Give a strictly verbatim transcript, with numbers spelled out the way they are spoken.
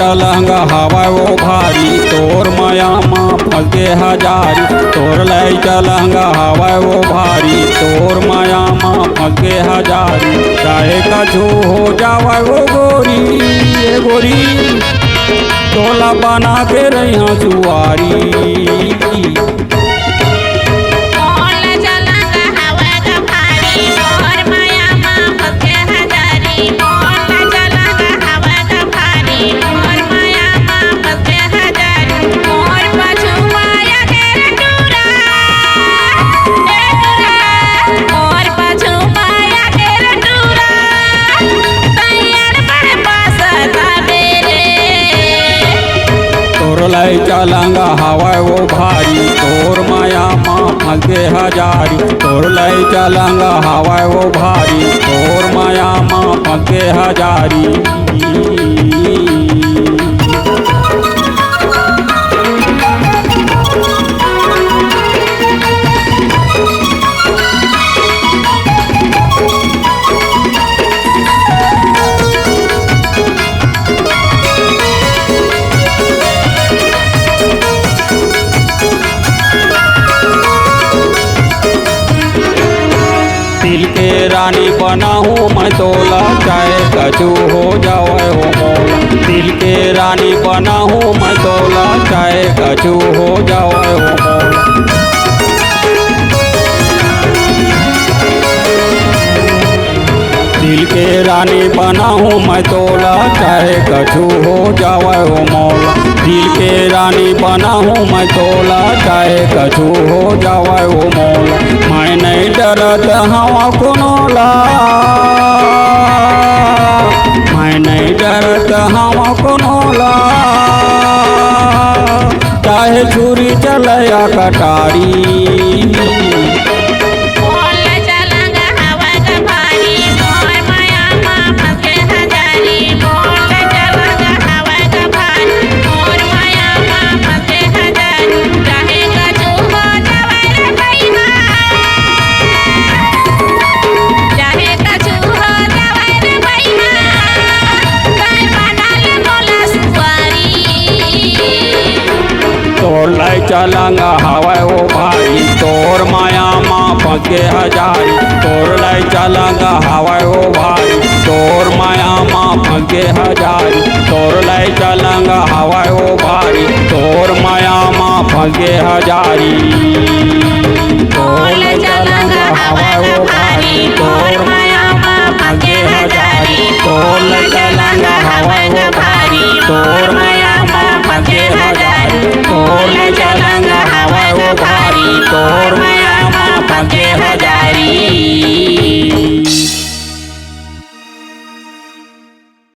चलंग हवय वो भारी, तोर मया म फंस गे हजारी। तोर लइका लंग हवय वो भारी, तोर मया म फंस गे हजारी। चाहे कछु हो जावय वो गोरी, ए गोरी, तोला बना के रहिहा सुवारी। मोर ला चलंग हवय ग भारी, मोर मया म फंस गे हजारी। मोर ला चलंग हवय ग भारी, मोर मया म फंस गे हजारी। मोर पछुआ आगे रे टूरा, ए टूरा। मोर पछुआ आगे रे टूरा, तैयार बड़ पास ताबे रे। तोर लइका लंग हवय वो भारी, तोर मया म फंस गे हजारी। तोर लइका लंग हवय वो भारी, तोर मया म फंस गे हजारी। दिल के रानी बनाहूँ मैं तोला, चाहे कछु हो जावय वो मोला। दिल के रानी बनाहूँ मैं तोला, चाहे कछु हो जावय वो मोला। दिल के रानी बनाहूँ मैं तोला, चाहे कछु हो जावय वो मोला। दिल के रानी बनाहूँ मैं तोला, चाहे कछु हो जावय वो मोला। मैं नइ डरत हवं कोनो ला, मैं नइ डरत हवं कोनो ला, चाहे छुरी चलय या कटारी। मोर ला चलंग हवय ग भारी, मोर मया म फंस गे हजारी। मोर ला चलंग हवय ग भारी, मोर मया म फंस गे हजारी। चाहे कछु हो जावय रे भइया, चाहे कछु हो जावय रे भइया, तैं बना ले मोला सुपारी। तोर लइका लंग हवय वो भारी, तोर मया म फंस गे हजारी। तोर लइका लंग हवय वो भारी, तोर मया म फंस गे हजारी। तोर लइका लंग हवय वो भारी, तोर मया म फंस गे हजारी। तोर लइका लंग हवय वो भारी, तोर मया म फंस गे हजारी। तोर लइका लंग हवय वो भारी, तोर मया म फंस गे हजारी। तोर लइका